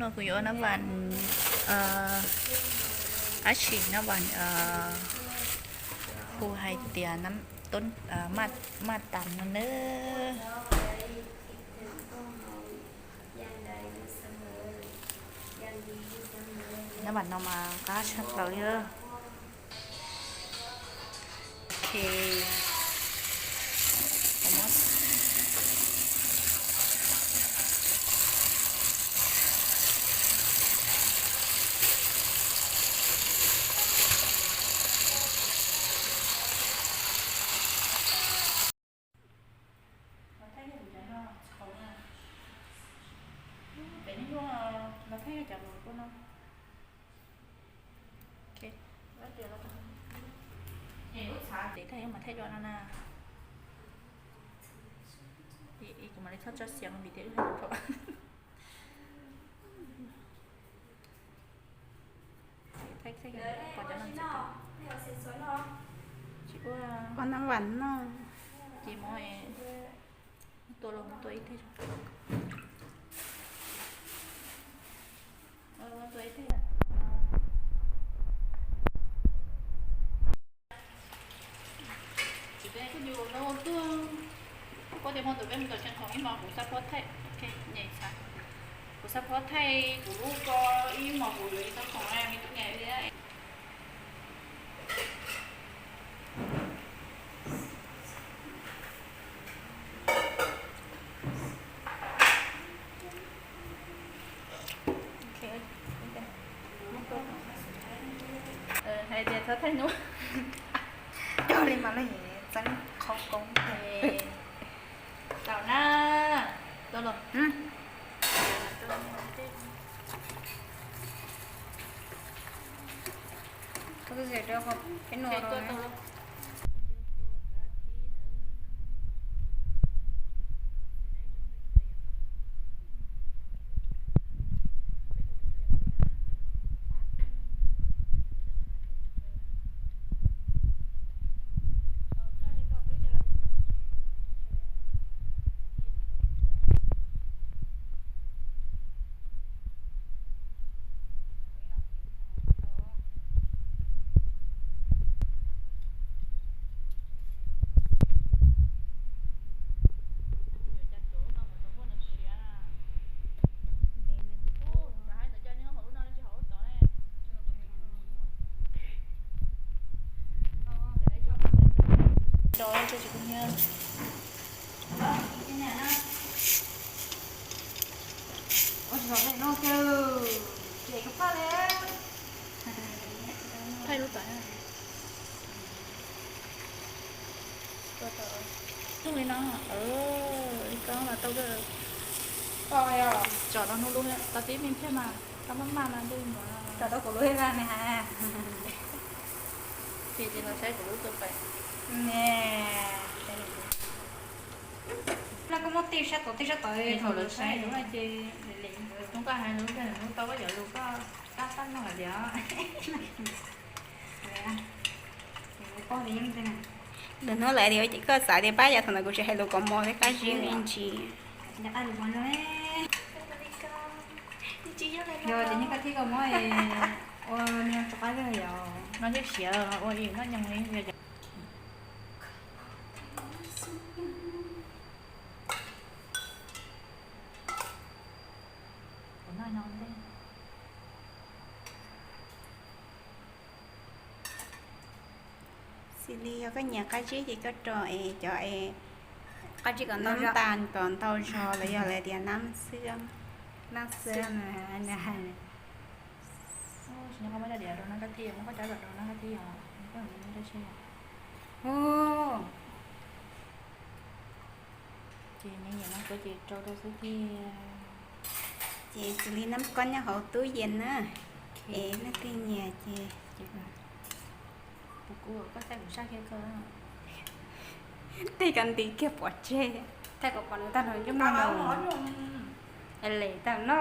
No kuv yuav nab vas, ab tsi nab vas hu hais tias maj tas no nawb. Nab vas no mas qab tshaj plaws li. Los thaij cov lus no. Tes thaij yuav mas thaij dua no na. Kuv mam li txhob tso xiav vim tias wb hais lus rau. Thaij thaij pom cov no tsis ua, ua nab vas no. Ces muab tua los tua ib teg. Tua ib teg. Tsis peb kuj yus no tuaj, kuv tias hmo ntawd peb mus tom Tsheej Khoom ib hmos kuv xab phob thaij, kuv xab phob thaij kuv lub ko ib hmos kuv yuav ib txoj khoom me tub nyiam li. Hais tias txhob thaij hnub. Cog li mas lawv txeeb qhov koob. Tau na, tau los. Koj twb tias rau peb nua rau na. Thaij lub tawm. Ua tau li no, li ko mas tau. Tsom tau hnub lub, tau tib me thiab mas tau maj maj mas twb mus. Tsom tau kuv lub thiab ne. Ces ces los saib kuv lub tua pais. Ne, no koj muab tij sab tod tij sab tod thaum lawv saib lub no ces lem lem tub koj hais lub ntawd lub tau koj cov lus koj tab tab no hais tias. Lwm hnub lawv tias koj xav tias pab yog thaum ntawd kuv tsis hais lus kom mos thiab qab zib me ntsis. Yog tias nej koj thiab koj muab ua niag rov qab yog no thiab siav ua ib noj nyoos li yog. Xws li yog koj nyiam qab zib ces koj rau es cov es qab zib kom ntau, nab tas kom ntau zog los yog lawv tias nab xwb, nab xwb. Ces nyiam nyiam no kuv ces rau rau xwb tiag. Ces xws li nab koj nyob hauv tub yees na, es leej twg nyiam ces kuv kuv koj thaij kuv sab kiag ko. Tej ko nti kiag pov tseg, thaij kom pom nws tag nrho ncuj muag no. Es lem tag no.